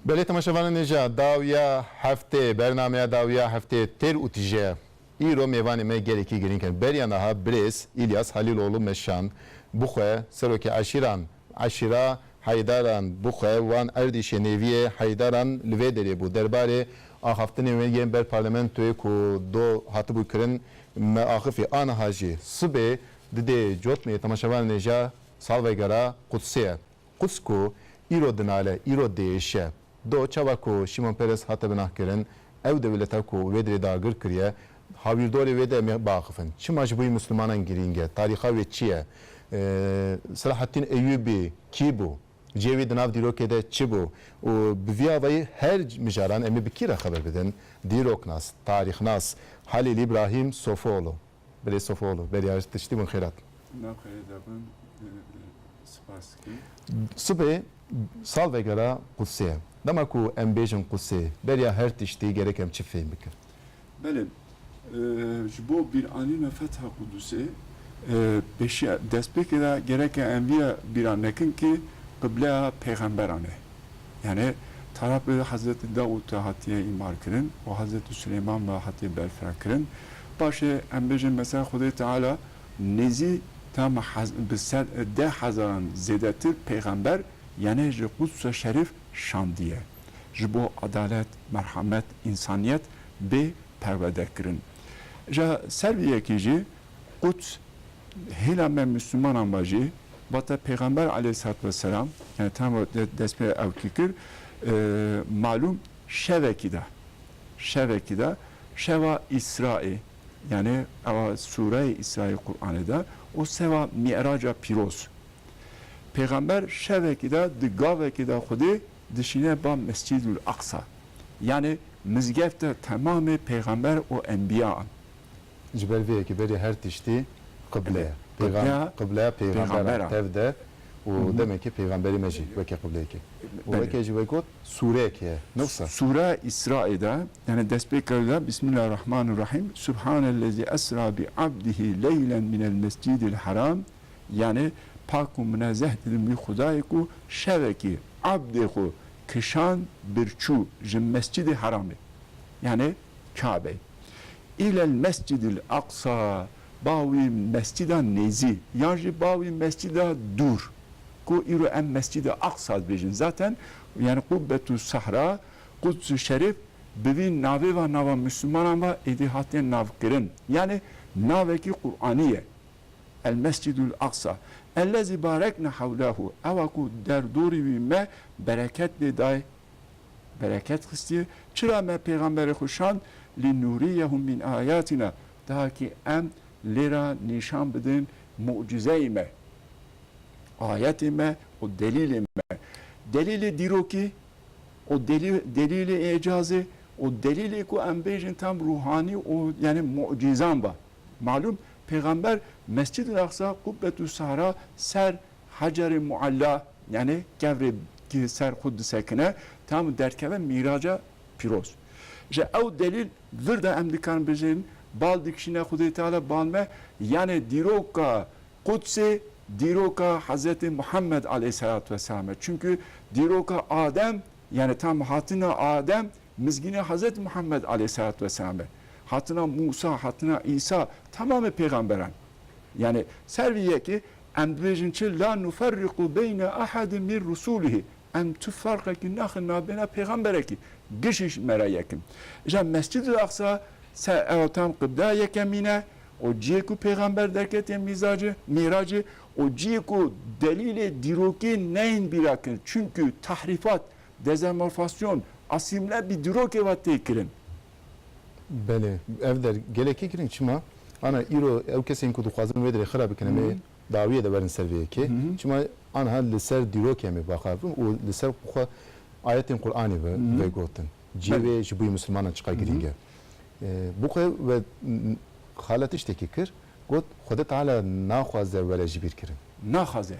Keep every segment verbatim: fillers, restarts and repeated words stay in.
Belê temaşevanên hêja, dawiya heftê, bernameya dawiya heftê têr û tije. Îro mêvanê me gelekî girîng in. Beriya niha birêz Îlyas Halîloğlu Meşan, bixwe serokê eşîran, eşîra Heydaran, bixwe wan Erdîşê nêviyê Heydaran li vê derê bû. Derbarê axaftinê wê yên ber parlamentoyê ku do hatibû kirin, me axifî. Aniha jî sibê didê cotmê temaşevanên hêja salvegera Qudsê ye. Quds ku îro dinale, îro diêşe. Do çawa ku Şimon Peres hate binahkirin, ew dewleta ku wê dirê dagir kiriye, hawîrdorê wê de em ê biaxifin. Çima ji bo yî Mislimanan girîng e? Tarîxa wê çi ye? Ee, Selahattîn Eyûbî kî bû? Cihê wî di nav dîrokê de çi bû? Û bi vî avayî her mijaran em ê bi kî re xeber bidin? Dîroknas, tarîxnas, Halîl Îbrahîm Sofoğlu. Belê Sofoğlu, beriya tiştî bûn xêrat. Nav xêrê de bin, e, e, spas dikim. Sibê salvegera Qudsê ye. Dema ku em bêjin Qudsê, beriya her tiştî gerek em çi fêm bikin? Belê, e, ji bo bîranîna fetha Qudusê, e, pêşiya, destpêkê de gereke em viya bîra nekin ki qibleya pêxemberan e. Yani tarafê Hazreti Davud de hatiye îmar kirin û Hazreti Süleyman ve hatiye berfira kirin. Paşê em bêjin mesela Xwedê Teala nêzî tam hez-, bi sed, deh hezaran zêdetir pêxember, yani ji Quds Şerif şandiye. Ji bo adalet, merhamet, insaniyet bê perwerde kirin. Ja ser vî yekê jî Quds hêla me Müslümanan ve jî, bata Pêxember aleyhissalatu vesselam, yani tam de-, destpê ew kî kir, e, malum şevekî de, şevekî de, şeva Îsraê, yani ewa Sûreyê Îsraê Qur'anê de, û seva Mi'raca pîroz. Pêxember şevekî de, di gavekî de Xwedê dişîne ba Mescîdul Aqsa. Yani mizgefta temamê pêxember û enbiya an. Ji ber vê yekê berê her tiştî qible ye. Qible, Pêxem-, qibleya pêxemberan pêxemberan. Tev de û Hı hı. demekî pêxemberê me jî weke qibleyekê. Û Belê. weke jî we got, sûreyekê ye. Ne wisa? Sûra Îsraê de, yani destpêkê de, Bismillahirrahmanirrahim. Subhanellezî esra bi abdihi leylen minel mescidil haram. Yani pak û minezeh didim wî Xwedayê ku şevekî abdê xwe kişand birçû ji Mescîdê Heramê. Yani Kabe. Îlel Mescîdil Aqsa, ba wî mescîda nêzî, yan jî ba wî mescîda dûr, ku îro em Mescîda Aqsa dibêjin. Zaten, yani Qubbetu Sahra, Quds Şerif, bi vî navê va nava Müslümanan va êdî hatiye navkirin. Yani navekî Qur'anî ye. El Mescîdul Aqsa. Ellezî barekna hewlehu. Ewa ku derdorî wî me bereket lê dayê. Bereket xistiye. Çira me pêxemberê xwe şand? Li nuriyehu min ayatina. Daha ki em lê ra nîşan bidin mucizeyê me. Ayetê me û delîlê me. Delîlê dîrokî û delî-, delîlê êcazê û delîlê ku em bêjin tam ruhanî û yani mucizan ba. Malum, Pêxember Mescid-ul Aqsa, Qubbetu Sahra, ser Hecerê Mualla, yani kevrê ki ser xwe disekine, tam derkeve Mîraca pîroz. Ji ew delîl vir de em dikarin bijin, bal dikişîne Xwedê Teala bal me, yani dîroka Qudsê, dîroka Hezretê Muhammed aleyhissalatu vesselam e. Çünkü dîroka Adem, yani tam hatina Adem, mizgînê Hezretê Muhammed aleyhissalatu vesselam e. Hatina Musa, hatina Îsa, tamamê pêxemberan. Yani ser vî yekê em dibêjin çi? La nuferriqu beyne ahadin min rusulihi. Em tu ferqekî naxin nabêna pêxemberekî. Gişî ji me re yekin. Îja Mescid-ul Aqsa se-, ew tam qibla yekemîn e, û cihê ku pêxember derketiye mîzacê, mîracê, û cihê ku delîlê dîrokê neyên bîra kirin. Çünkü tahrîfat, dezenformasyon, asîmle bi dîrokê ve tê kirin. Belê, ev der gelekî girîng çima? Ana îro ew kesên ku dixwazin wê dirê xira bikin, em ê Hı hı. dawiyê de werin ser vê yekê. Hı hı. Çima aniha li ser dîrokê em ê baxavin û li ser xwe ayetên Qur'anê ve, Hı hı. vegotin. Cihê Belê. wê ji bo yî Mislimanan çiqa Hı hı. girîng e. E, bi xwe we, n-, n-, xala tiştekî kir, got, Xwedê Teala naxwaze were ji bîr kirin. Naxwaze.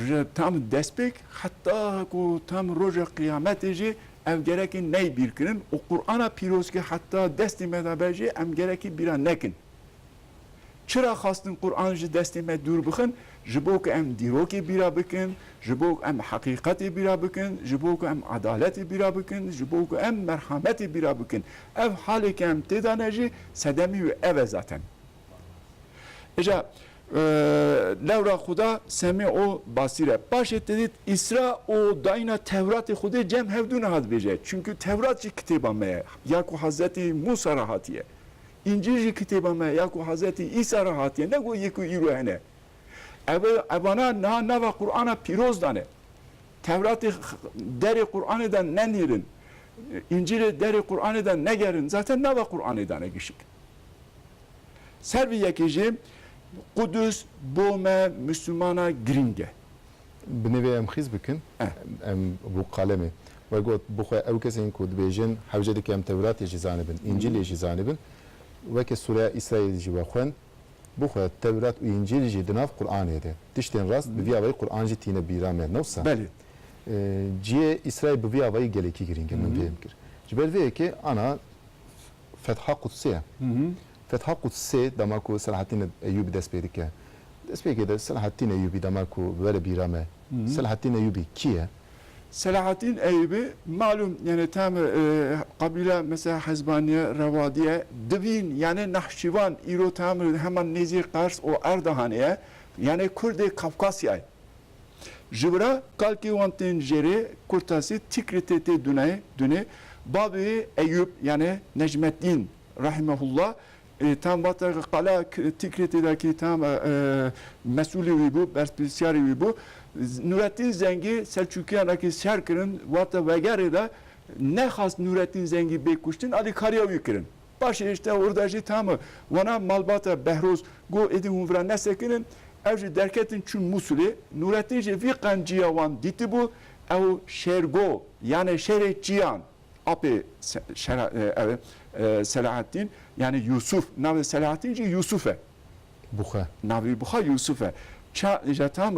Ji tam destpêk heta ku tam roja qiyametê jî ev gerekî ney bîr kirin û Qur'ana pîroz ki heta destê me de be jî em gerekî bîra nekin. Çira xwestin Qur'an ji destê me dûr bixin? Ji bo ku em dîrokê bîra bikin, ji bo ku em heqîqetê bîra bikin, ji bo ku em edaletê bîra bikin, ji bo ku em merhametê bîra bikin. Ev halê ke em tê de ne jî sedemî wî ev e zaten. Îja, e, lewra Xuda semî û basîr e. Paşê te dît Îsra û dayîna Tewratê Xwedê cem hevdû niha dibêje. Çimkî Tewrat jî kitêba me ye, ya ku Hezretî Mûsa re hatiye. Încîl jî kitêba me ya ku Hezretî Îsa re hatiye, ne ku yê ku îro hene. Ev, evana niha nava Qur'ana pîroz dane. Tewratê x-, derê Qur'anê de nenîrin. Încîlê derê Qur'anê de negerin. Zaten nava Qur'anê dane gişik. Ser vî yekê jî Qudus bo me Mislimana girîng e. Binê vê em xîz bikin. Eh. Em rûqalem ê. We got, bixwe ew kesên ku dibêjin, hewce dike em Tewratê jî zanibin, Încîlê jî zanibin. Weke Sûreya Îsrayê jî we xwend, bixwe Tewrat û Încîl jî di nav Qur'anê de. Tiştên rast bi vî avayî Qur'an jî tîne bîra me, ne wisa? Belê. Ee, cihê Îsrayê bi vî avayî gelekî girîng e, min fêhm kir. Ji ber vê yekê ana Fetha Qudsê ye. Fetha Qudsê dema ku Selahaddîn Eyyûbî dest pê dike. Dest pê dike de Selahaddîn Eyyûbî dema ku were bîra me. Selahaddîn Eyyûbî kî ye? Selahaddîn Eyyûbî malûm, yani tam, e, qabîla mesela Hezbaniye, Rewadiye, divîn, yani Nahşîvan, îro tam heman nêzî Qers û Erdehanê ye. Yani Kurdê Kafkasyayê. Ji vira kalkê wan tên jêrê Kurtasî Tikritê tê dunayê, dunê. Bavê Eyûb, yani Necmeddîn rahimehullah, e, tam wata qala k-, Tikritê de ki tam, e, e, mesûlê wî bû, berpirsiyarê wî bû. Z-, Nurettin Zengî Selçûkiyan ki şer kirin, wata vegerê de nexast Nurettin Zengî bê kuştin, alîkariya wî kirin. Paşê işte orada jî tam wana malbata Behroz go êdî hûn vira nesekinin, ev jî derketin çûn Mûsilê. Nûretîn jî vî qenciya wan dîtibû, ew şêrgo, yani şêrê çiyan, apê Se-, Şera-, e, ev, e, Selahattîn, yani Yûsuf, navê Selahattîn jî Yûsuf e. Buxe. Navê buxa Yûsuf e. Ça, ja tam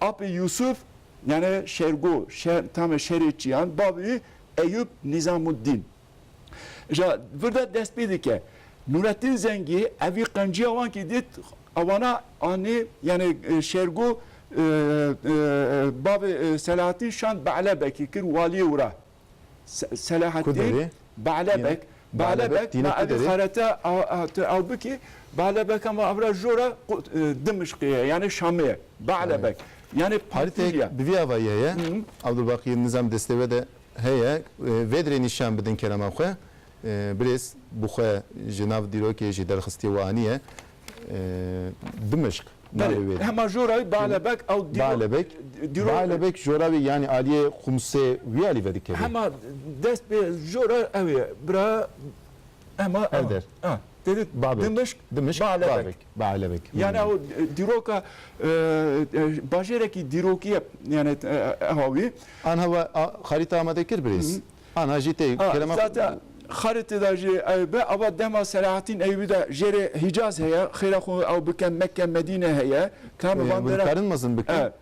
apê Yûsuf, yani şêrgo, şer, tam şêrê çiyan, bavê Eyûb Nizamuddin. Ja vir de dest pê dike. Nûrettin Zengî, evî qenciya wan kî dît, ewana anî, yani, e, şêrgo, e, e, bavê, e, Selahattîn şand Be'lebekî kir waliyê wira. Se-, Selahattîn, Be'lebek, Be'lebek, Be'lebek, tîne ma evî xarete a, a, tu ew bikî, Be'lebek ama evra jora qu-, e, Dimişqê ye, yani Şamê ye. Be'lebek. Yani Parfilya. Bi vî avayî heye. Abdulbaqî Nizam destê we de heye, e, vê dirê nîşan bidin kerema xwe. E, birêz bi xwe ji nav dîrokê jî derxistiye û aniye. E, Dimişq navê wê. Belê, hema jora wî Ba'lebek, ew dîro-, Ba'lebek, dîro-, Ba'lebek jora wî, yani aliyê Xumsê wî alî vedikeve. Hema dest pê jora ew ê, bira, hema, ev der. Ha, dedik Babek. Dimişq, Dimişq, Ba'lebek. Babek. Be'lebek. Yani o, e, dîroka, e, e, bajêrekî dîrokî ye, yani, e, e, eha wî. Anha we, a, xarîta amade kir birêz. Anha jî tê kerema. Zaten xarîtê de jî ew be, ava dema Selahattîn Eyyûbî de jêrê Hicaz heye, xêra xwe ew bike Mekke, Medîne heye. Tam e, van dera. Karin mezin bikin. Evet.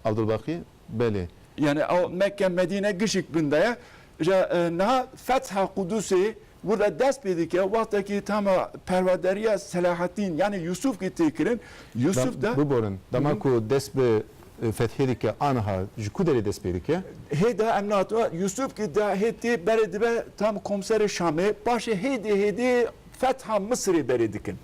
Abdulbaqî, belê. Yani ew Mekke, Medîne gişik bin de ye. Ja, e, niha Fetha Qudusê Burada dest pê dike, wextekî tama perwerderiya Selahattîn, yani Yusuf ki tê kirin, Yusuf da. Biborin, dema ku dest bi, e, fethê dike, aniha ji ku derê dest pê dike? Hê da em nat-, Yusuf ki da hê tê berê dibe tam komserê Şamê, paşê hêdî hêdî fetha Misirê berê dikin.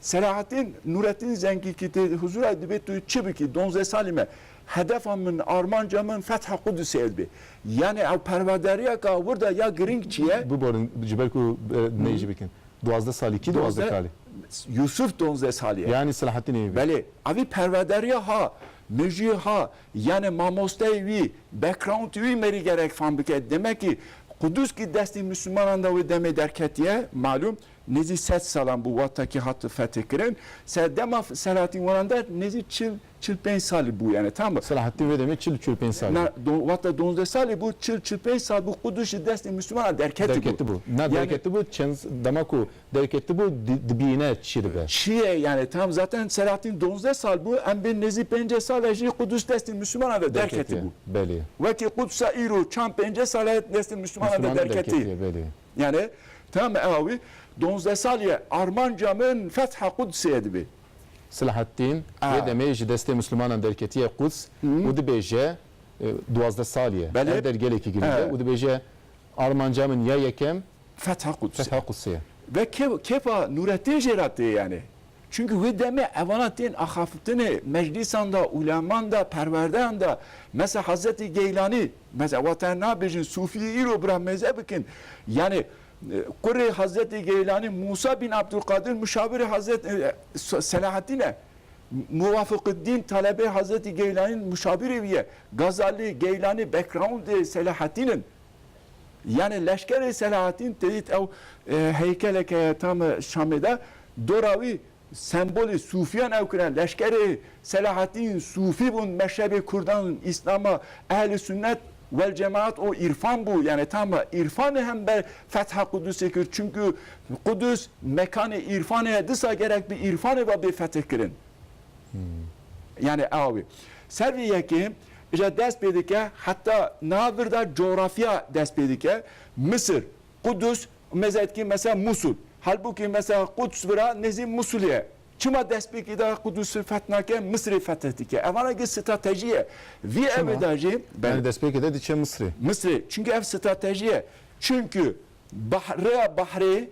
Selahattîn, Nurettin Zengî ki tê huzura dibe tu çi bikî, donzdeh salî me. Hedefa min, armanca min fetha Qudusê dibe. Yani ew perwerderiyeka wir de ya girîng çi ye? Biborin, ji ber ku, e, neyê jî bikin. Duwazdeh salî, kî duwazdeh salî? Yusuf donzdeh salî ye. Yani Selahattîn Eyyûbî. Belê. Evî perwerderiya ha, mejiyê ha, yani mamosteyê wî, background wî merî gerek fam bike. Demek ki Qudus ki destê Müslümanan de wê demê derketiye, malum. Nêzî sed salan bû wexta ki hat fetihkirin. Ser dema Selahattîn Wenan de nêzî çil, çil pênc salî bû, yani, tamam mı? Selahattîn vê demê çil, çil pênc salî bû. Na, do-, wexta donzdeh salî bû, çil, çil pênc sal bû, Qudus ji destê Müslümana derketî bû. Derketî bû. Na, yani, derketî bû, çend, dema ku derketî bû, di-, dibîne çi dibe. Çi ye, yani, tam zaten Selahattîn donzdeh sal bû, em bên nêzî pêncî sal e jî Qudus destê Müslümana de derketî bû. Belê. Wekî Qudsa îro çand pêncî sal e destê Müslümana de derketî. Belê. Yani, tam ew ê donzdeh salî ye, armanca min fetha Qudusê dibe. Selahattîn, ha, wê demê ji destê Mislimanan derketiye Quds û dibêje, e, duwazdeh salî ye. Belê. Ev der gelekî girîng e û dibêje, armanca min ya yekem Fetha Qudsê. Fetha Qudsê ye. Ve kê-, kêfa Nûrettîn jê re tê yani. Çünkü wê demê evana tên axaftinê, meclîsan da, uleman da, perwerdeyan da, mesela Hazretî Geylanî, mesela wate nabêjin Sûfiyê îro bira mêze bikin. Yani, e, kurê Hazretî Geylanî Musa bin Abdülkadir muşavirê Hazret-, e, Se-, Selahattîn e. Muvafiqiddîn talebê Hazretî Geylanî muşavirê wî ye. Gazalî, Geylanî backgroundê Selahattîn in. Yani leşkerê Selahattîn têdît ew, e, heykeleke tam Şamê de dora wî sembolê sûfiyan ew kirin. Leşkerê Selahattîn sûfî bûn, meşrebê Kurdan, Îslama, ehlî sunnet vel cemaat û îrfan bû. Yani tam îrfanê hember fetha Qudusê kir. Çünkü Qudus mekanê îrfanê ye, disa gerek bi îrfanê ve bê fetih kirin. Yani ew ê. Ser vê yekê, îja dest pê dike, heta niha vir de coğrafya dest pê dike. Misir, Qudus, mêze dikî mesela Musul. Halbûkî mesela Quds vira nêzî Musulê ye. Çima destpêkê de Qudusî feth nake, Misirê fetih dike? Evana gi strateji ye. Vî evê de jî, belê. Yani destpêkê de diçe Misirê. Misirê. Çünkü ev strateji ye. Çünkü bah-, rêya bahrê,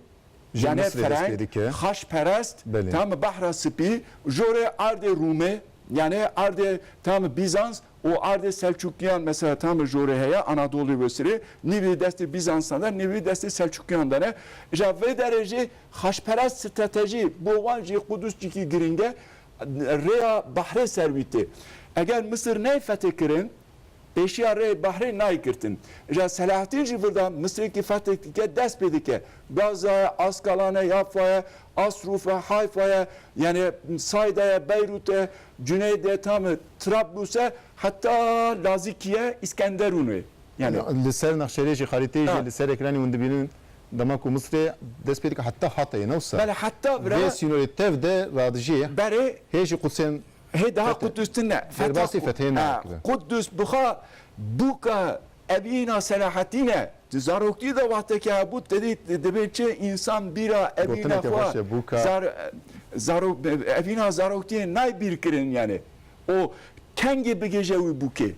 yani Misirê dest pê dike. Xaçperest, belê, tam Behra Spî, jorê ardê Rûmê, yani ardê tam Bizans, û ardê Selçukiyan mesela tam jorê heye, Anadolê wesirê, nîvî destê Bizansan de, nîvî destê Selçukiyan de ne. Îja vê derê jî xaçperest strateji bo wan jî Qudus cîkî girîng e, rêya bahrê ser wî tê. Eger Misir ney fetê kirin, pêşiya rê bahrê nayê girtin. Îja Selahattîn jî vir de Misirêkî fetê dike, dest pê dike. Gaza ye, Askalane, Yafa ye, Asrûf e, Hayfa ye, yani Sayda ye, Beyrût e, Cuneyde, tam Trablus e, heta Lazîkî ye, Îskenderûnê. Yani li ser nexşerê jî, xarîteyê jî, ha, li ser ekranê hûn dibînin, dema ku Misirê dest pê dike heta Hatayê, ne wisa? Belê, heta vira. Vê sînorê tev de radijê. Berê. Hê jî Qudsên Hê daha Qudus tine. Derbasî fethê, ha, nakirin. Qudus bixa bûka evîna Selahattîn e. Di zaroktî de wextekî hebû, te dî dibê çi însan bîra evîna xwe, zar-, zaro-, evîna zaroktiyê nayê bîr kirin yani. O kengê bigêje wî bûkê.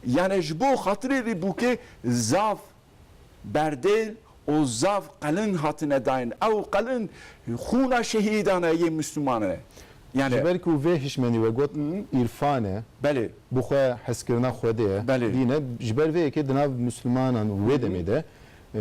Yani ji bo xatirê vî bûkê zaf berdêl û zaf qelin hatine dayîn. Ew qelin xûna şehîdan e yê Misliman e. Yani ji ber ku vê hişmendî we got, îrfan e, belê, bi xwe hezkirina Xwedê ye, belê, dîn e. Ji ber vê yekê di nav Mislimanan wê demê de, e,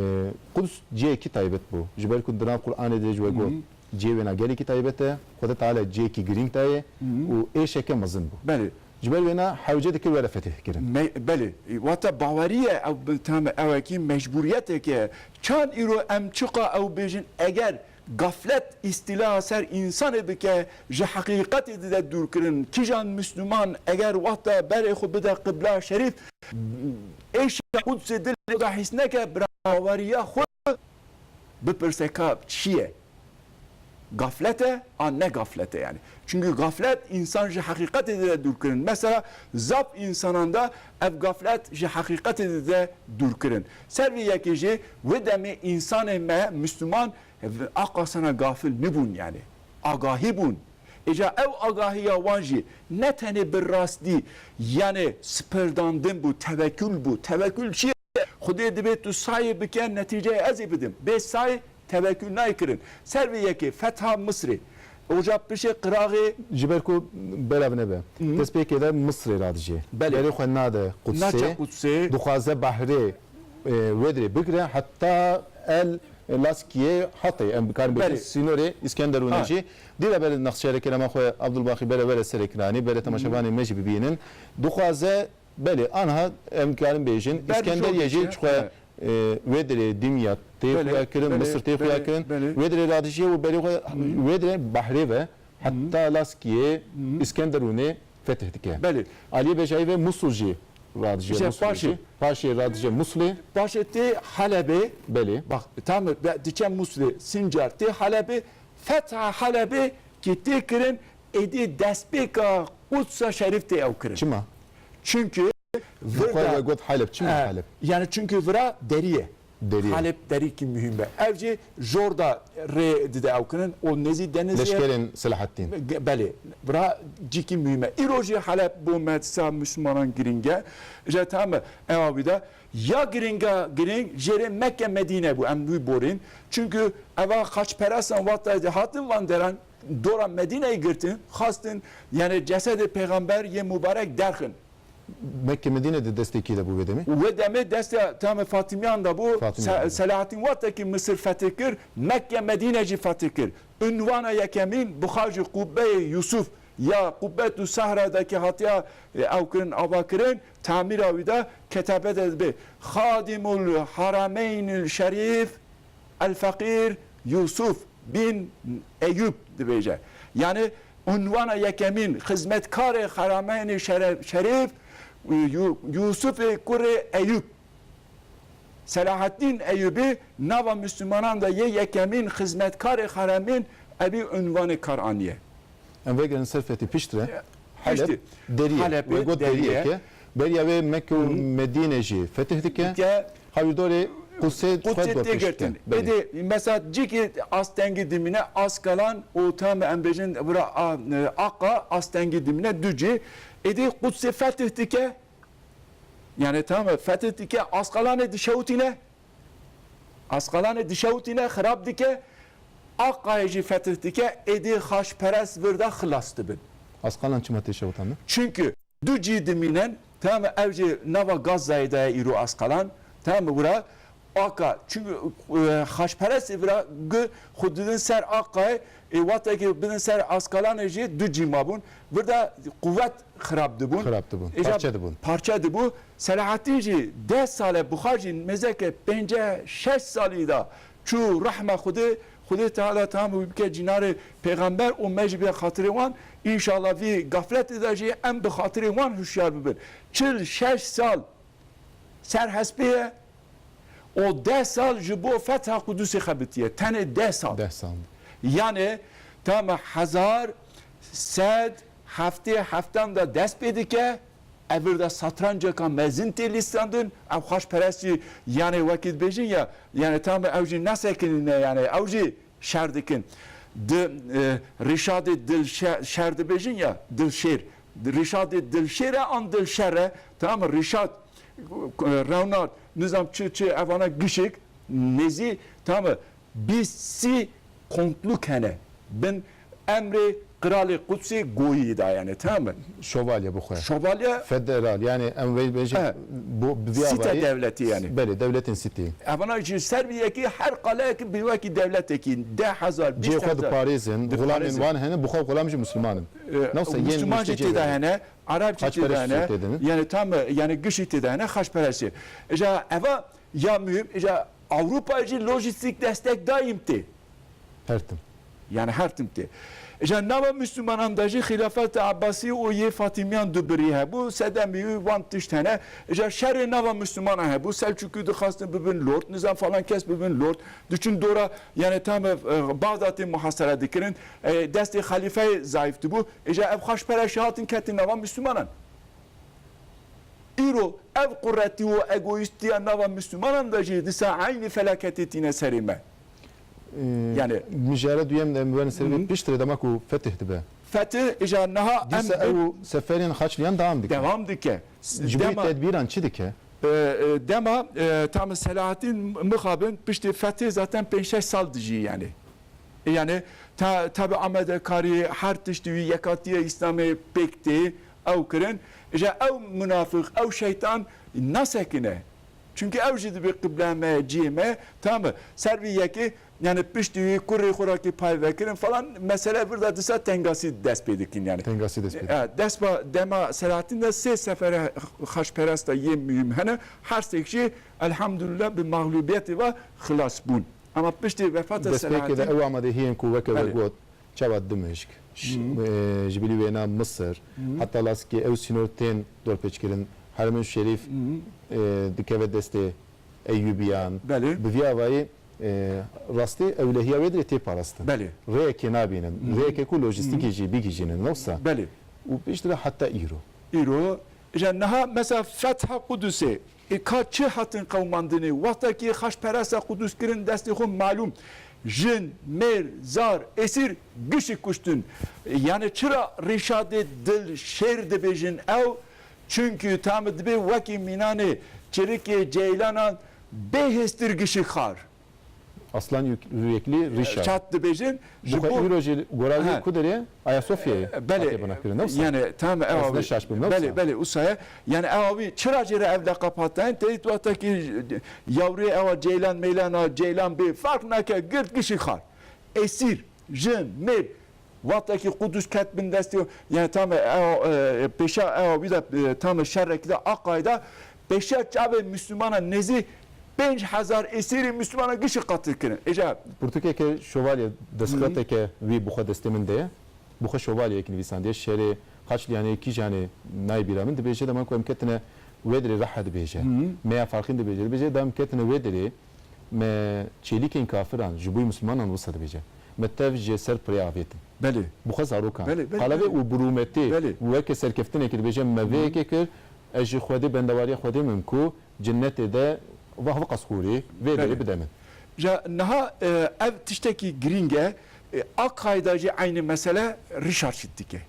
Quds cihekî taybet bû. Ji ber ku di nav Qur'anê de ji we got, cihê wêna gelekî taybet e, Xwedê Teala cihekî girîng daye û êşeke mezin bû. Belê. Ji ber wêna hewce dikir were fetih kirin. Me-, belê, wata baweriye ew bi-, tam ewekî mecbûriyetek e. Çand îro em çiqa ew bêjin, eger gaflet îstîla ser însanê bike, ji heqîqetê dide dûrkirin. Kîjan Misliman eger wexta berê xwe bide qibla şerîf, êşa Qudsê dilê xwe de hîs neke, bira baweriya xwe bipirse ka çi ye? Gaflet e, an ne gaflet e yani. Çünkü gaflet însan ji heqîqetê dide dûr kirin. Mesela zaf însanan de ev gaflet ji heqîqetê dide dûr kirin. Ser vê yekê jî wê demê însanê me Müslüman aqasana gafil nibûn yani. Agahî bûn. Îca ew agahiya wan jî ne tenê bi rastî yani sperdandin bû, tevekül bû. Tevekül çi ye? Xwedê dibê tu sayê bike, netîceyê ez ê bidim. Bê sayê tevekül nayê kirin. Ser vê yekê fetha Misrê. Oca pişê qiraxê. Ji ber ku belav nebe. Destpêkê de Misrê radijê. Belê. Berê xwe nade Qudsê. Naçe Qudsê. Dixwaze behrê, e, wê dirê bigire, heta El Laskiyê Hatayê. Em bikarin bêjin, belê, sînorê Îskenderûnê jî. Dîre berê nexşeyerê kerema xwe Abdulbaxî bere were ser ekranê, berê temaşevanê me jî bibînin. Dixwaze Belê, anha em karin bêjin, Îskenderiyê jî çi xwe, e, wê dirê Dimyat tê xuya kirin, Misir tê xuya kirin, wê dirê radijê û berê xwe wê dirê behrê ve, heta Laskiyê, Îskenderûnê fetih dike. Belê. Aliyê bêjayî ve Musul jî radijê, Musul jî. Paşê radijê Musulê. Paşê tê Helebê. Belê. Bak, tam diçe Musulê, Sincar tê Helebê, fetha Helebê ki tê kirin, êdî destpêka Qudsa Şerîf tê ew kirin. Çima? Çünkü vir de, we got Heleb, çima Heleb? Yani çünkü vira derî ye. Deriyê. Halep derîkî muhîm be. Ev jî jor da rê dide ew kirin û nêzî denizê. Leşkerên Selahattîn. Ge-, belê. Vira cîkî muhîm e. Îro jî Halep bo me disa Müslümanan giring e. Ji tamam ewa wî de ya giringa giring jêrê Mekke Medîne bû, em wî borîn. Çünkü eva xaçperestan wexta dê hatin van deran dora Medîneyê girtin, xastin, yani cesedê pêxember yê mubarek derxin. Mekke Medîne de destê kî de bû wê demê? Wê demê destê tamê Fatimiyan de bû. Fatimiyan Se-, de. Selahattîn wextekî Misir fetih kir, Mekke Medîne jî fetih kir. Unwana yekemîn bi xwe jî Qubbeyê Yusuf ya Qubbetu Sahra de ki hatiya, e, ew kirin, ava kirin, tamîra wî de ketebe de dibe. Xadimul Harameynil Şerîf El Feqîr Yusuf bin Eyûb dibêje. Yani unwana yekemîn xizmetkarê Harameynê Şere-, Şerîf, Yu-, Yusufê kurê Eyûb. Selahaddîn Eyûbî nava Müslümanan de yê yekemîn xizmetkarê Haramên evî unvanê kar aniye. Em vegerin ser fetî piştre. Piştî. Halep, deriyê. Halep, we got deriyê. Deriyeke. Beriya wê Mekke û Hı. Medîne jî fetih dike. Dike. Hawîrdorê Qudsê Qudsê xwe tê dorpêç girtin. Dike. Belê. Êdî mesela cîkî astengî dimîne, Askalan û tam em bêjin vira a-, e, Aqa astengî dimîne du cî. Êdî Qudsê fetih dike. Yani tamam, fetih dike, Askalanê dişewitîne. Askalanê dişewitîne, xirab dike. Aqayê jî fetih dike, êdî xaçperest vir de xilas dibin. Askalan çima tê şewitandin? Çünkü du cî dimînen, tamam, ev jî nava Gazayê de ye îro Askalan, tamam, wira Aka, çünkü, e, xaçperestê vira gu xwe didin ser Aqayê, e, wextekî bidin ser Askalanê jî du cî mabûn. Vir de quwet xirab dibûn. Xirab dibûn. Îja parçe dibûn. Parçe dibû. Selahattîn jî deh sal e bi xwe jî mêzeke pêncî şeş salî de çû rehma Xwedê, Xwedê Teala tamam wî bike cînarê pêxember û me jî bê xatirê wan. Înşallah vî gafletê de jî em bi xatirê wan hişyar bibin. Çil şeş sal ser hespê ye û deh sal ji bo fetha Qudusê xebitiye. Tenê deh sal. Deh sal. Yani tamam hezar sed heftê heftan de dest pê dike. Evir de satranceka mezin tê lîstandin. Ev xaçperestî, yani wekî dibêjin ya, yani tam ew jî nesekinine, yani ew jî şer dikin. Di, e, Rîşadê Dilşe-, şer dibêjin ya, Dilşêr. Rîşadê Dilşêr e an Dilşer e? Tamam mı? Rîşad, e, Rewnard, nizam çi, çi, evana gişik, nêzî, tamam mı? Bîst sî konkluk hene. Bin emrê Qiralê Qudsê goyî da yani, tamam mı? Şovalye bi xwe. Şovalye. Federal, yani em vê bêjin, he, bu bi vî site avayî dewletî yani. Belê, dewletên sitî. Evana jî ser vî yekî her qaleyekî bi wekî dewletekî deh hezar, bîst hezar. Cihê xwe diparêzin, diparêzin. Xulamên wan hene, bi xwe xulam jî Müslüman in. E, Newse yên Müslüman jî têda hene, Arap jî têda hene. Xaçperest jî têda hene. Yani tam, yani gişî têda hene, xaçperestî. Îja eva ya mühim, îja Avrupa jî lojistik destek daîm tê. Her tim. Yani her tim tê. Îja nava Müslümanan da jî Xilafet Abbasî û yê Fatimiyan du birî hebû, sedemî wan tişt hene. Îja şerê nava Müslümanan hebû, Selçukî dixwastin bibin lord, nizam falan kes bibin lord. Diçin dora, yani tam, e, Bağdatê muhasere dikirin. E, destê xelîfeyê zayîf dibû. Îja ev xaçperestî hatin ketin nava Müslümanan. Îro ev quretî û egoîstiya nava Müslümanan de jî disa eynî felaketê tîne serê me. Ee, Yani mijara duyem de em werin ser vê Hı. piştre dema ku fetih dibe. Fetih, îja niha em Dîsa bin ew seferên xaçliyan dewam dike. Devam dike. Ji bo Dema tedbîran çi dike? E, e, dema, e, tam Selahattîn mixabin piştî fetê zaten pênc şeş sal dijî yani. E, yani ta, tabi amadekarî her tiştî wî yekatiye Îslamê pêk tê ew kirin. Îja ew munafik, ew şeytan nasekine. Çünkü ew jî dibe qibla me, cihê me, tamam mı? Ser vî yekê, yani piştî wî kurê xwe rakî pay vekirin falan, mesele vir de disa tengasî dest pê dikin yani. Tengasî dest pê dikin. E, dest ba, dema Selahattîn de sê sefere xaçperesta yê mühim hene. Her sêk jî elhamdülillah bi mağlubiyetê ve xilas bûn. Ama piştî vefata Selahattîn. Destpêkê de ew amadehiyên ku weke we Belê. got, çawa Dimişk, ş-, Hı. e, ji bilî wêna Misir, Hı. heta laskê ew sînor tên dorpêçkirin, Heremên Şerîf, Hı. e, dikeve destê Eyyûbiyan. Belê. Bi vî avayî, e, rastî ewlehiya wê dirê tê parastin. Belê. Rêyekê nabînin. Hı. Rêyekê ku lojîstîkê Hı. jî bigihîjînin, ne wisa? Belê. Û piştre heta îro. Îro, îja niha mesela Fetha Qudusê, Ê ka çi hatin qewimandinê? Wextekî xaçperesta Qudus kirin destê xwe, malûm, jin, mêr, zar, esîr, gişik kuştin. Yani çira Rîşadê dil şêr dibêjin ew? Çünkü tam dibe wekî mînanê çirikê ceylanan bê hêstir gişik xar. Aslan Yük-, Yürekli Rişa. Çat dibêjin, ji Buxa bo îro jî gora wî He. Ku derê? Ayasofya'yê E, belê. Hatiye bina kirin, ne wisa? Yani, tamam, ev Ez abi. ne şaş bûm, ne Belê, wisa? belê, usaya. Yani, ev abi, çira jê re ev leqab hatan, teyit wexta ki yawrê ewa ceylan, meylana, ceylan bê, fark nake, girt gişî xar. Esîr, jin, mêr, wexta ki Qudus ket bin destê, yani, tamam, ev, e, pêşa ev abi de, e, tamam, şerrek de, Aqay'da, pêşa çavê Müslümana nêzî pênc hezar esîrî Müslümana gişî qetil kirin. Îca Pirtûkeke şovalye, destxilateke wî bi xwe destê min de ye. Bi xwe şovalyeyek nivîsandiye. Şerê Qaçliyanê, Kîjanê nayê bîra min. Dibêje dema ku em ketine wê derê reha dibêje. Hı hı. Me ya Farqîn dibêje. Dibêje da em ketine wê derê me çêlîkên kafiran ji bo yî Mislimanan wisa dibêje. Me tev ji ser pirê avêtin. Belê. Bi xwe zarokan. Belê, belê, Qala vê belê. û bi rûmetê Belê. û weke serkeftinekê dibêje me vê Hı hı. yekê kir, ez ji Xwedê bendewariya Xwedê mim ku Cennetê de vah viqas xûrê vê Belê. derê bide min. Ja niha, e, ev tiştekî girîng e. E, Aqayda jî eynî mesele Rîşard şit dike.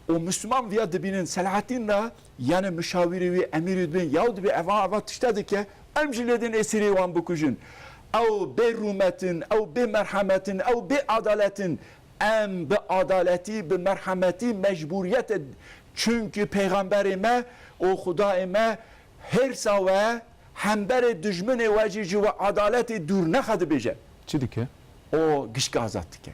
Û Müslüman viya dibînin Selahattîn re, yani müşawirî wî, emîrî dibên, yaw dibê eva, eva tişte dike, em jî lê din esîrê wan bikujin. Ew bê rûmet in, ew bê merhemet in, ew bê adalet in. Em bi adaletî, bi merhemetî, mecbûriyete, çünkü peyxamberê me û Xudayê me hêrsa we, hemberê dijminê we jî ji we adaletê dûr nexe dibêje. Çi dike? O gişka azad dike.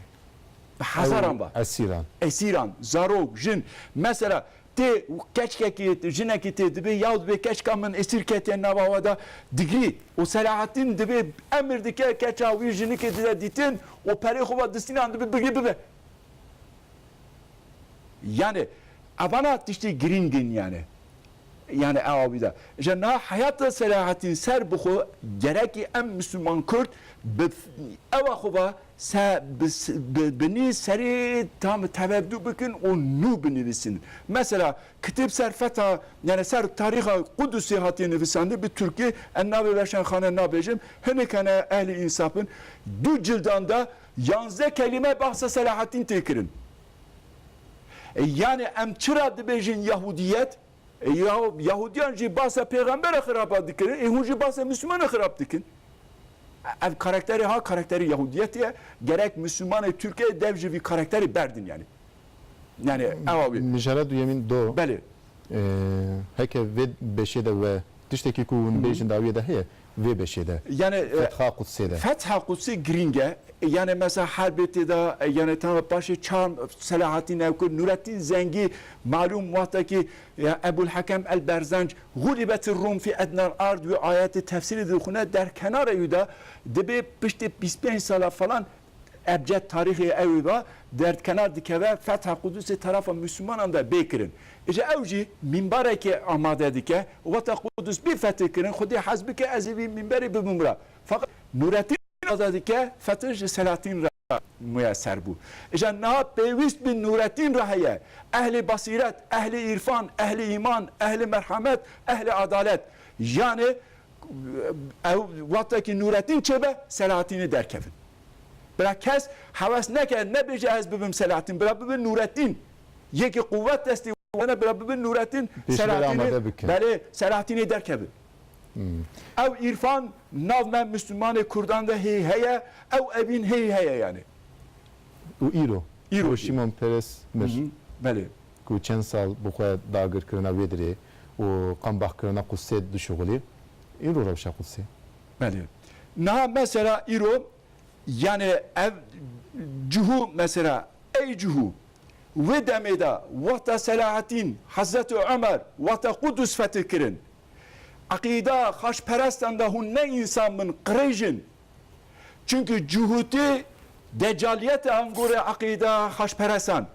Bi hezaran Ew ba. esîran. Esîran, zarok, jin. Mesela, tê keçkekî, jinekî tê dibê, yaw dibê keçka min esîr ketiye nava we de, digirî. Û Selahattîn dibê emir dike, keça wî jinikê dide dîtin û perê xwe ve distînan dibê bigirî bibe. Yani, evana tiştî girîng in yani. Yani, ewa wî de. Ji niha heyata Selahattîn ser bi xwe gerekî em Müslüman Kurd bi ewa xwe ve se-, bi, bi, binî serî tam tevedu bikin û nû binivîsin. Mesela, kitêb ser fetha, yani ser tarîxa Qudusê hatiye nivîsandin bi Tirkî, en navê veşanxane nabêjim, hinek hene ehlî însaf in. Du cildan de yanzdeh kelîme bahsa Selahattîn tê kirin. E, yani em çira dibêjin Yahudiyet? E, Yahu-, Yahudiyan jî bahsa pêxembera xiraba dikirin, e, hûn jî bahsa Müslümana xirab dikin. Ev karakterê ha, karakterê Yahudiyetê ye. Gerek Müslümanê Tirkiyeyê dev ji vî karakterê berdin yani. Yani, ewa wî. Mijara duyemîn do. Belê. Ee, heke vê beşê de we tiştekî ku hûn Hı hı. bêjin dawiyê de heye, vê beşê de. Yani, e, Fetha Qudsê de. Fetha Qudsê girîng e. Yani, mesela, herbê tê de, e, yani, tamam, paşê çar Selahattîn ew ku Nurettin Zengî, malûm, wextekî, ya, Ebul Hekem El Berzenc, "Gulibet Rum fi ednel ard" wî ayetê tefsîrê dixwine, derkenara wî de dibê piştê bîst pênc sala falan ebced tarîxê ew ê va, derdkenar dikeve, fetha Qudusê tarafa Müslümanan de bê kirin. Îja ew jî mînbarekê amade dike, weta Qudus bê fetih kirin, Xwedê hez bike, ez ê vî mînberê bibim ra. Feqet Nurettin amade dike, fetih ji Selahattîn re muyeser bû. Îja niha pêwîst bi Nurettin re heye. Ehlê basîret, ehlê îrfan, ehlê îman, ehlê merhemet, ehlê adalet. Yani, ew wextekî Nurettin çêbe, Selahattînê derkevin. Bira kes hewes neke, nebêje ez bibim Selahattîn, bira bibe Nurettin. Yekî quwet destê wana, bira bibe Nurettin, Pêşberê Selahattînê, amade bikin. Belê, Selahattînê derkevin. Hmm. Ew îrfan nav me Müslümanê Kurdan de hê heye, ew evîn hê heye yani. Û îro? Îro jî. Şimon Peres mir. Hı hı, belê. Ku çend sal bi xwe dagirkirina wê dirê û qambaxkirina Qudsê dişuxulî. Îro rewşa Qudsê. Belê. Niha mesela îro, yani ev Cihû mesela, ey Cihû, wê demê de wexta Selahattîn, Hezretî Ömer, wexta Qudus fetih kirin, eqîda xaçperestan de hûn ne însan bin, qirêj in. Çünkü Cihûtî decaliyet e angorê eqîda xaçperestan.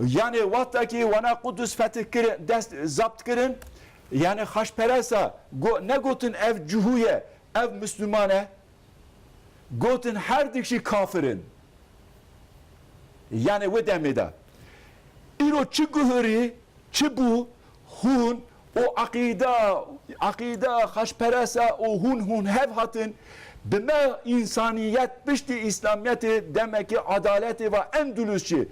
Yani wexta ki wana Qudus fetih kirin, dest zapt kirin, yani xaçperesta go-, negotin ev Cihû ye, ev Müslüman e. Gotin her dikşî kafir in. Yani wê demê de. Îro çi guhirî, çi bû, hûn O eqîda, eqîda xaçperest e û hûn, hûn hev hatin. Bi me însaniyet piştî Îslamiyetê demekî edaletê va Endulus jî,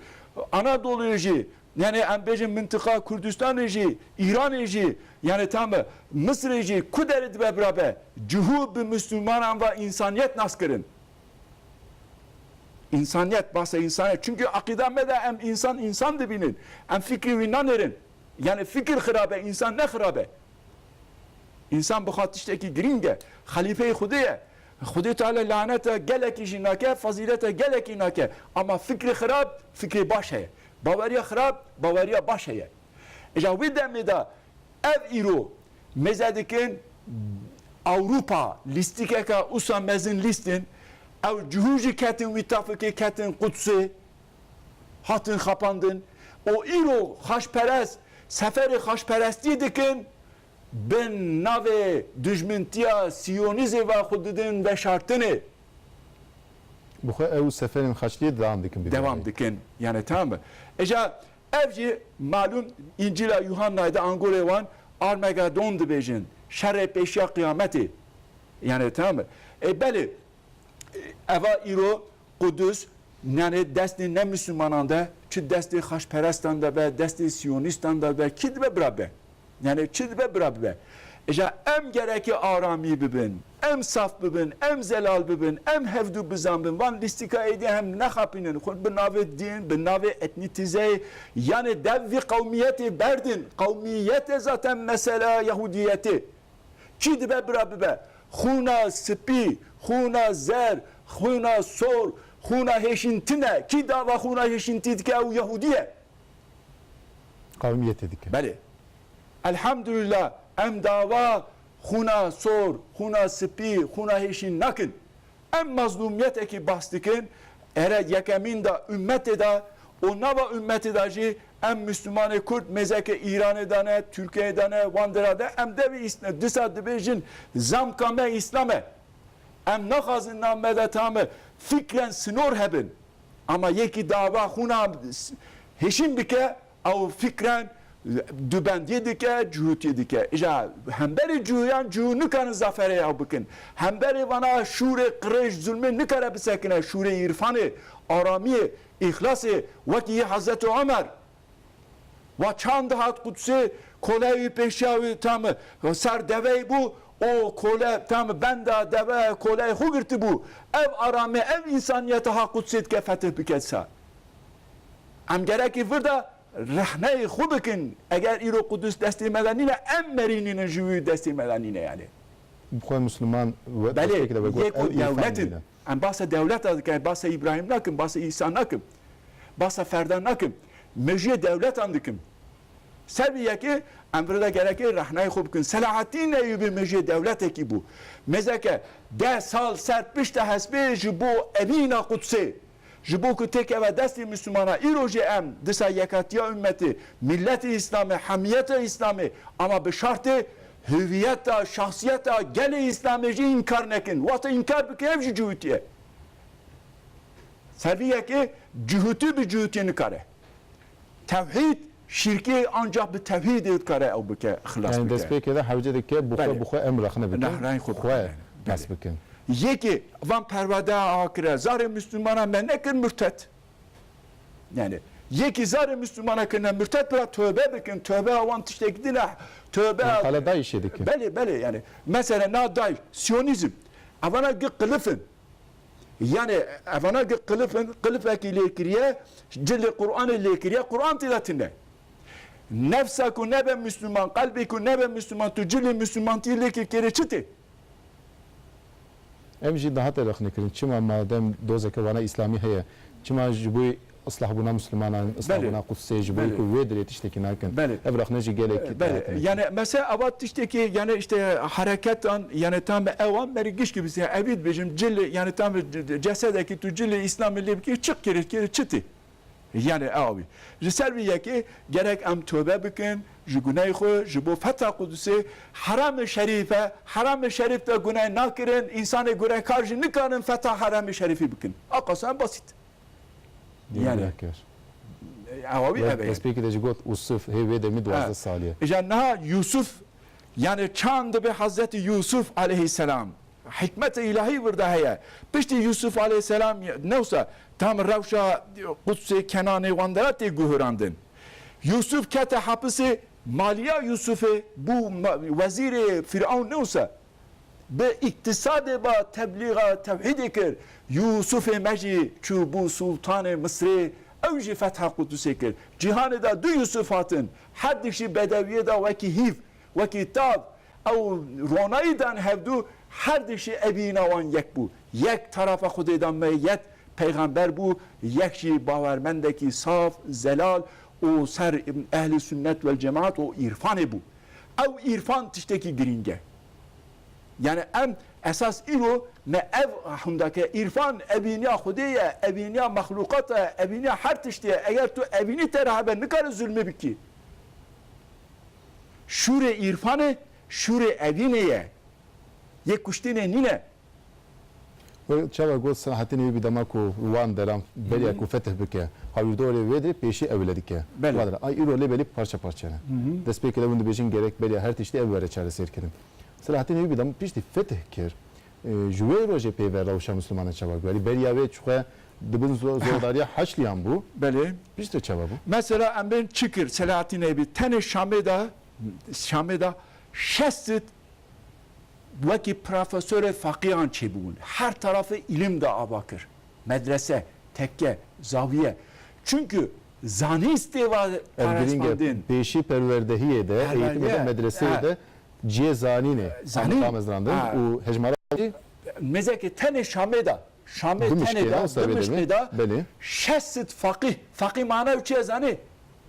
Anadoluyê jî, yani em bêjin mintiqa Kurdistanê jî, Îranê jî, yani tam Misirê jî ku derê dibe bira be, cihû bi Mislimanan va însaniyet nas kirin. Însaniyet, bahsa însaniyet. Çünkü eqîda me de em însan, însan dibînin. Em fikrê wî nanêrin. Yani fikir xirab e, însan ne xirab e. Însan bixwe tiştekî girîng e. Xelîfeyê Xwedê ye. Xwedê Teala lanete gelekî jî nake, fezîlete gelekî nake. Ama fikrê xirab, fikrê baş heye. Baweriya xirab, baweriya baş heye. Îja wê demê de ev îro mêze dikin Ewropa, lîstikeke usa mezin lîstin, ew cihû jî ketin wî tafikê, ketin Qudsê, hatin xapandin. Û îro xaçperest, seferê xaçperestî dikin, bin navê dijmintiya siyonîzê ve xwe didin veşartinê. Bi xwe ew seferên xaçliyê devam dikin. Bi Devam vî rengî. dikin. Yani tamam mı? Eca ev jî malum Încîla Yuhannayê de angorê wan Armagedon dibêjin. Şerê pêşiya qiyametê. Yani tamam mı? E belê, eva îro Qudus, yani destê ne Müslümanan de, çi destê xaçperestan de be, destê siyonîstan de be, kî dibe bira be? Yani çi dibe bira bibe? Îja em gerekî aramî bibin, em saf bibin, em zelal bibin, em hevdû bizanbin, van lîstika êdî hem nexapînin, xwe bi navê din, bi navê etnîtîzeyê, yani dev vî qewmiyetê berdin. Qewmiyet e zaten mesela Yahudiyetê. Kî dibe bira bibe? Xûna spî, xûna zer, xûna sor, xûna hêşîn tune. Kî dava xûna hêşîntî dike ew Yahudî ye. Qewmiyetê dike. Belê. Elhamdulillah em dava xûna sor, xûna spî, xûna hêşîn nakin. Em mazlûmiyetekî bahs dikin, ere yekemîn de ummetê de û nava ummetê de jî em Müslümanê Kurd mêzeke Îranê de ne, Tirkiyeyê de ne, wan dera de em devî îsne, disa dibêjin zamka me Îslam e. Em naxwazin nav me de tame fikren sinor hebin. Ama yekî dava xûna hêşîn bike, ew fikren dubendiyê dike, cihûtiyê dike. Îja hemberî cihûyan cihû nikarin zaferê ew bikin. Hemberî vana şûrê qirêj zulmê nikare bisekine, şûrê îrfanê, aramiyê, îxlasê, wekî yê Hezretî Omer. Wa çand dihat Qudsê, koleyê wî pêşiya wî tam ser deveyî bû, o kole tam benda deve koleyê xwe girtibû. Ev aramê, ev însaniyeta ha Qudsê dike fetih bike disa. Em gerekî vir de rehneyê xwe bikin. Eger îro Qudus destê me de nîne, em merî nînin ji wî destê me de nîne yani. Bi xwe Musliman we Belê, tiştekî de vegot, yek ew û dewlet îrfan in. Em bahsa dewleta dikin, bahsa Îbrahîm nakin, bahsa Îsa nakin, bahsa ferdan nakin. Mejiyê dewletan dikim. Ser vî yekê em vir de gerekê rehnayê xwe bikin. Selahattîn Eyûbî mejiyê dewletekî bû. Mêzeke deh sal ser pişta hespê ji bo emîna Qudsê. Ji bo ku têkeve destê Mislimana, îro jî em disa yekatiya ummetê, milletê Îslamê, hemiyeta Îslamê, ama bi şartê hüviyeta, şahsiyeta gelê Îslamê jî înkar nekin. Wexta înkar bike, ev jî cihûtî ye. Ser vî yekê cihûtî bi cihûtî nikare. Tewhîd, şirkê ancak bi tewhîdê dikare ew bike, xilas Yani bike. destpêkê de hewce dike, bi xwe, Belê. bi xwe em rexne bikin, Rehrayên xwe xwe bikin. nas Belê. bikin. Yekê van perwerde akire, zarê Müslümana me nekir murted. Yani yekî zarê Müslümana kirine murted, bira tövbe bikin, tövbe wan tiştek din e, tövbe. Yani qala DAIŞ'ê dikin. Belê, belê yani. Mesela na DAIŞ, Siyonîzm, evana gi qilifin. Yani evana gi qilifin, qilifekî lê kiriye, cilê Qur'anê lê kiriye, Qur'an tê de tune. Nefsa ku nebe Müslüman, qelbê ku nebe Müslüman, tu cilê Müslümantî lê kir, kêrê çi tê? Ev jî dihate rexnekirin. Çima madem dozeke wana îslamî heye, çima ji bo islahbûna Mislimanan, islahbûna Qudsê, ji bo ku wê dilê tiştekî nakin? Belê. Ev rexne jî gelek Belê. dihate nekirin. Yani mesela ava tiştekî, yani işte hareketan, yani tam ewan merî gişkî bise, evî dibêjim, cil, yani tam cesedekî tu cilê îslamê lê bikî, çi kêrê, kêrê çi tê? Yani awî. Ji ser vî yekê gerek em tövbe bikin, ji guneyê xwe, ji bo fetha Qudusê, heramê şerîf e, heramê şerîf de guneh nakirin, însanê gunehkar jî nikarin fetha heramê şerîfî bikin. Aqasa basît. Yani. Diyar kir. Ewa wî ev e. Destpêkê de jî got Usuf, hê wê demî duwazdeh salî ye. Îja niha Yusuf, yani çand dibe Hazreti Yusuf aleyhisselam. Hikmete îlahî vir de heye. Piştî Yusuf aleyhisselam newsa tam rewşa Qudsê Kenanê wan dera tê guhurandin. Yusuf kete hapisê, maliya Yusufê bû ma-, wezîrê Fîrawn newsa. Bi îktisadê ba teblîxa tewhîdê kir. Yûsufê me jî çû bû sultanê Misrê, ew jî fetha Qudusê kir. Cîhanê de du Yûsuf hatin. Her dişî bedewiyê de wekî hîv, wekî tav, ew ronayî dan hevdu, her dişî evîna wan yek bû. Yek tarafa Xwedê de meyet peyxember bû, yek jî bawermendekî saf, zelal û ser ehlî sunnet wel cemaat û îrfanê bû. Ew îrfan tiştekî girîng e. Yani em esas îro me ev hunda ke îrfan evîniya Xwedê ye, evîniya mexlûqat e, evîniya her tiştê ye. Eger tu evînî te re hebe, nikare zulmê bikî. Şûrê îrfanê, şûrê evînê ye. Yê kuştînê nîne. Wê çawa got Selahattîn Eyûbî dema ku wan deran beriya ku fetih bike, hawîrdorê wê dirê pêşî ew wile dike. Belê. Wa dera, ay îro lê belê parçe parçe ne. Destpêkê de hûn dibêjin gerek beriya her tiştî ev were çareserkirin. Selahattîn Eyûbî dema piştî fetih kir, e, ji wê rojê pê ve rewşa Mislimanan çawa bû? Yanî beriya wê çixwe dibin zo-, zordariya Haçliyan bû. Belê. Piştre çawa bû? Mesela em bên çi kir Selahattîn Eyûbî? Tenê Şamê de, Şamê de şesit wekî profesorê feqîhan çêbûn. Her tarafê îlim de ava kir. Medrese, tekke, zawiye. Çünkü zanîstê va parastandin. Ev girîng e. Pêşî perwerdehiyê de, eğitimê de, medreseyê de cihê zanînê. Zanîn. Damezrandin û hejmara jî. Mêzeke tenê Şamê de. Şamê tenê de, Dimişkê de, şesit feqîh. Feqîh mana ew çi ye zanî?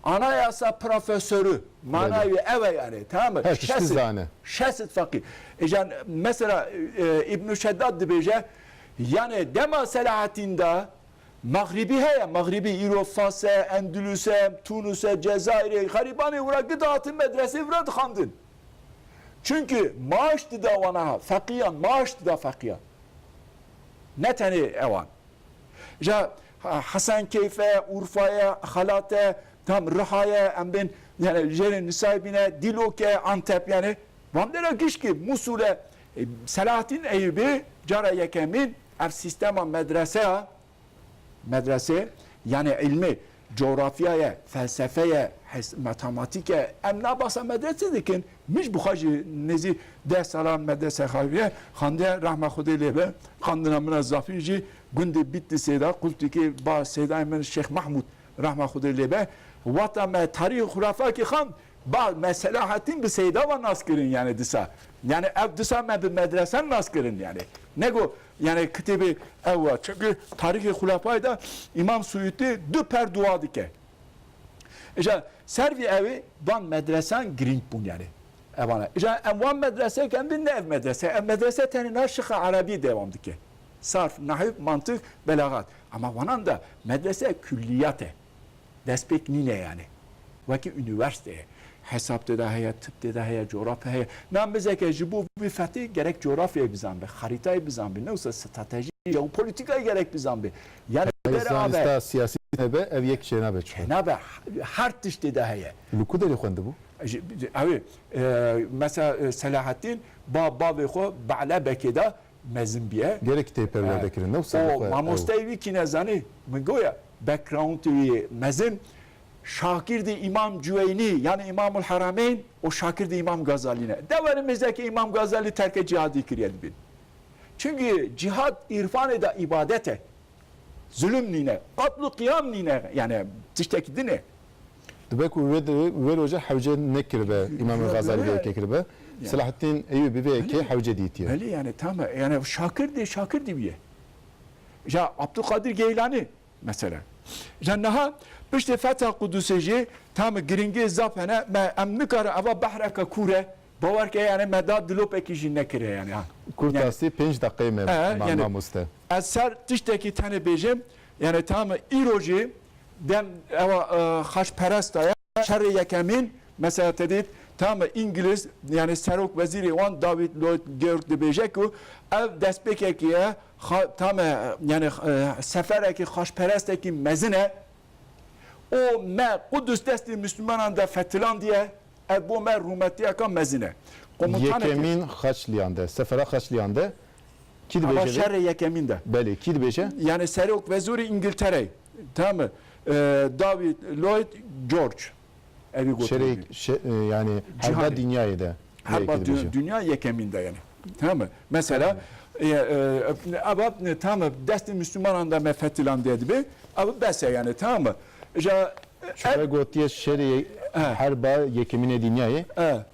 Anayasa profesoru. Mana wî ev e yani, tamam mı? Her tiştî zane. Şesit feqîh. Îcan mesela, e, Îbnû Şeddad dibêje, yani dema Selahattîn de Mexribî heye, Mexribî îro Fas e, Endulus e, Tunus e, Cezayirê, xerîbanê wira gid hatin medresê wira dixwendin. Çünkü maaş dida wana ha, feqiyan, maaş dida feqiyan. Ne tenê ewan. Ja Hesenkeyf e, Urfa ye, Xelat e, tam Riha ye, em bên, yani jêrê Nusaybîn e, Dîlok e, Antep yani. Van dera gişkî, Musul e, e, Selahattîn Eyûbî cara yekemîn ev sîstema medreseya, medrese, yani ilmi, coğrafya ye, felsefe ye, hes-, matematik e, em nabasa medrese dikin, min ji bi xwe jî nêzî deh salan medrese xaviye, xandiye, rehma Xwedê lê be, xandina min a zafîn jî gundê Bîtlisê de, qultikê ba sêdayê min Şêx Mahmûd, rehma Xwedê lê be, wata me tarîx û xurafakî xand, ba me Selahattîn bi seyda ve nas kirin yani disa. Yani ev disa me bi medresen nas kirin yani. Nego yani kitêbê ew e. Çünkü tarîxê xulefayê de Îmam Suyutî du per dua dike. Îca ser vî ew ê van medresan girîng bûn yani. Evana. Îca em wan medrese kem bin ne ev medrese. Ev medrese tenê na şixa erebî devam dike. Sarf, nahw, mantık, belagat. Ama vanan da medrese külliyat e. Destpêk nîne yani. Wekî unîversîte ye. Hesab tê de heye, tib tê de heye, coğrafya heye. Na mizeke ji bo bî fetî gerek coğrafyayê bizanbe, xarîtayê bizanbe, ne wisa stratejî, jeopolitîkayê gerek bizanbe. Yani eger zanista siyasî nebe, ev yek çênabe çûn. Çênabe, her tişt tê de heye. Li ku derê xwendibû? Ji, ji, ew ê, e, mesela, e, Selahattîn ba bavê xwe Be'lebekê de mezin bûye. Gelek tê perwerde kirin, ne wisa. O mamosteyê wî kî nezanî, min goya backgroundê wî mezin, şagirdê Îmam Cuweynî, yani Îmamul Herameyn, o şagirdê Îmam Gazalî ne. Deverê mêzeke Îmam Gazalî terke cihadî kiriye dibîn. Çünkü cihad îrfanê de îbadet e. Zulüm nîne, qatl û qiyam nîne, yani tiştekî din e. Dibe ku wê, wê roja hewce nekiribe, Îmamê Xezalî vê yekê kiribe. Selahattîn Eyûbî vê yekê hewce dîtiye. Belê yani, tamam. Yani şakirdê, şakirdî bûye. Ja Abdülkadir Geylani mesela. Ja niha piştê fetha Qudusê jî tam girîngê zaf hene, me em nikare eva behreke kûr e, bawer ke yani me da dilopekî jî nekire yani ha. Kurtasî pênc deqeyê me, e, ma-, yani, mamoste. Ez ser tiştekî tenê bêjim, yani tam îro jî dem ewa, e, xaçperesta ye. Şerê yekemîn, mesela te dît, tam îngiliz, yani serok wezîrê wan David Lloyd George dibêje ku ev destpêkekî ye, xa-, tam, e, yani, e, seferekî xaçperestekî mezin e. û me Qudus destê Mislimanan de fetilandiye, ev bo me rûmetiyeka mezin e. Komutanekî Yekemîn Xaçliyan de, sefera Xaçliyan de kî dibêje Ama vê? Şerê yekemîn de. Belê, kî dibêje? Yani Serok Vezûrê Îngiltereyê, tamam mı? E, David Lloyd George. Evî gotinê Şerê, bî. şe-, e, yani herba Cîhanê. Dinyayê de. Herba Belê, kî dü-, dibêje? Dünya yekemîn de yani. Tamam mı? Mesela, e, e, ava, e, tamam mı? Destê Müslümanan da me fetilandiye dibe. Ava bes e yani, tamam mı? Ja, Çuxe gotiye şerê He. herba yekemînê dinyayê. He.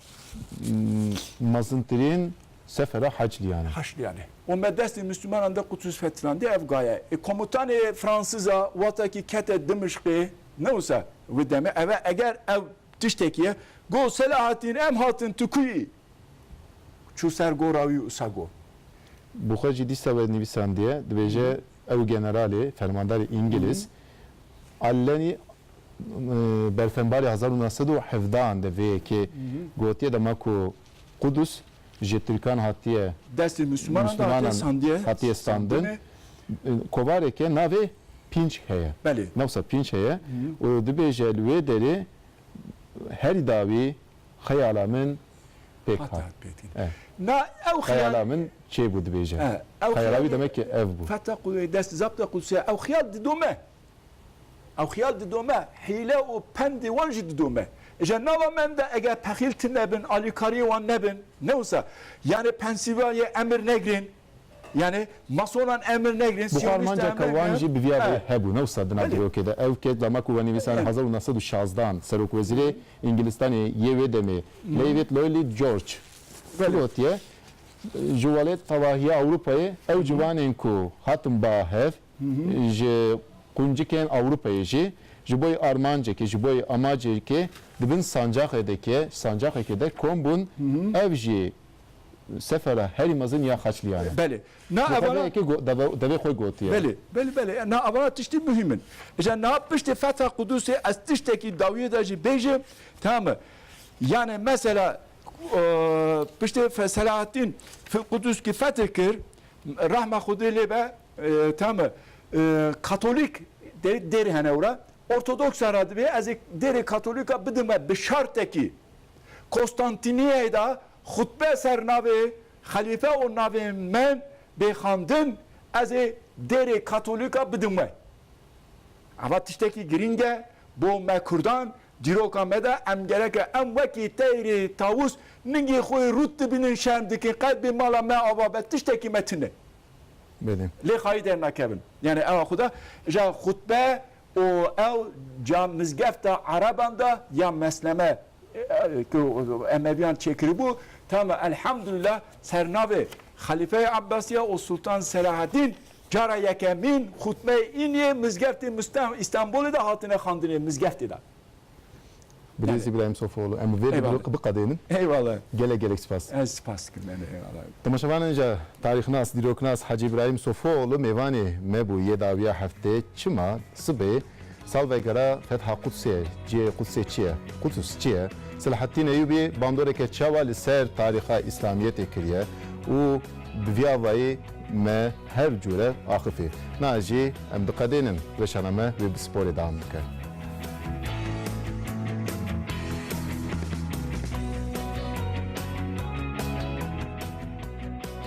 Hmm, mezintirîn sefera Haçliyan e. Haçliyan e. O me destê Müslümanan da Quds fetilandiye ev gaye. E, komutanê Fransız a wata ki kete Dimişqê, ne wisa, wê demê, eve eger ev tiştekî ye, go Selahattîn em hatin tu ku yî? Çû ser gora wî û sa go. Bi xwe jî dîsa we nivîsandiye, dibêje ew generalê, fermandarê Îngiliz, allenî, e, berfenbarê hezar û neh sed û hevdehan de vê yekê gotiye, dema ku Qudus ji Tirkan hatiye, Destê Müslümanan da hatiye Müslümanan sandiye, hatiye standin. Standine. E, kovareke navê Pinç heye. Belê. Ne wisa Pinç heye. Û dibêje li wê derê herî dawî xeyala min pêk Hat hat. hat pêk. Evet. Na ew Xeyala xeyal min çêbû dibêje. He, ew Xeyala wî xeyalê demek ki ev bû. Fetha Qudê dest zabta Qudsiya ew xeyal didome. Ew xeyal didome. Hîle û pendê wan jî didome. Îja nava me em de eger pexîl tune bin, alîkariyê wan nebin, ne wisa. Yani Pennsylvania'yê emir negrin, Yani masonan emir negrin, Bi xwe Siyonîst armanca emir ka wan negrin. jî bi viya vê Evet. hebû, ne wisa di nav Belê. dîrokê de. Ew ke dema ku we nivîsane Evet. hezar û neh sed û şazdehan, serokwezîrê Înglistanê yê wê demê, David Lloyd George, Belê. gotiye, ji welêt tevahiya Ewropayê, ew ciwanên ku hatin ba hev, ji quncikên Ewropayê jî, ji bo armancekê, ji bo amacekê di bin sancaxê de ke, sancaxekê de kom bûn, ev jî sefera herî mezin ya Xaçliyan e. Belê. Na Bi evana xwe yekê go-, deve-, devê xwe gotiye. Belê, belê, belê. Na evana tiştî muhîm in. Îja na piştê fetha Qudusê ez tiştekî dawiyê de jî bêjim, tamam mı? Yani mesela, e, piştê fe-, Selahattîn fi-, Qudus ki fetih kir, rahma Xwedê lê be, e, tamam mı? E, Katolik de-, dêrê hene ora. Ortodoksa re dibê ez ê dêrê Katolîka bidim we bi şartekî Konstantîniyeyê de xutbe ser navê Xelîfe û navê min bê xwendin, ez ê dêrê Katolîka bidim we. Eva tiştekî girîng e bo me Kurdan, dîroka me de em gereke em wekî teyrê tawus ningê xwe rût dibînin, şerm dikin, qet bê mala me ava be, tiştekî me tune. Belê. Lê xayî dernakevin. Yani ewa xwe de ja xutbe û ew ca mizgefta Ereban de ya Mesleme, e, e, ku Emeviyan çêkiribû, tamam, elhamdülillah, ser navê Xelîfeyê Ebbasiya û Sultan Selahaddîn cara yekemîn xutbeyê îniyê mizgeftê Mistem-, Îstanbulê de hatine xandinê mizgeftê de. Birêz Yani. Îbrahîm Sofoğlu, em vê Eyvallah. dîrok biqedênin. Eyvallah. Gelek gelek spas. Ez spas dikim, yani, eyvallah. Temaşevanên ja tarîxnas, dîroknas Hacî Îbrahîm Sofoğlu mêvanê me bû yê dawiya heftê. Çima sibê salvegera Fetha Qudsê, cihê Qudsê çi ye? Quds çi ye? Selahaddîn Eyûbî bandoreke çawa li ser tarîxa Îslamiyetê kiriye û bi vî avayî me her cûre axifî. Niha jî em diqedênin, weşana me wê bi sporê dewam dike.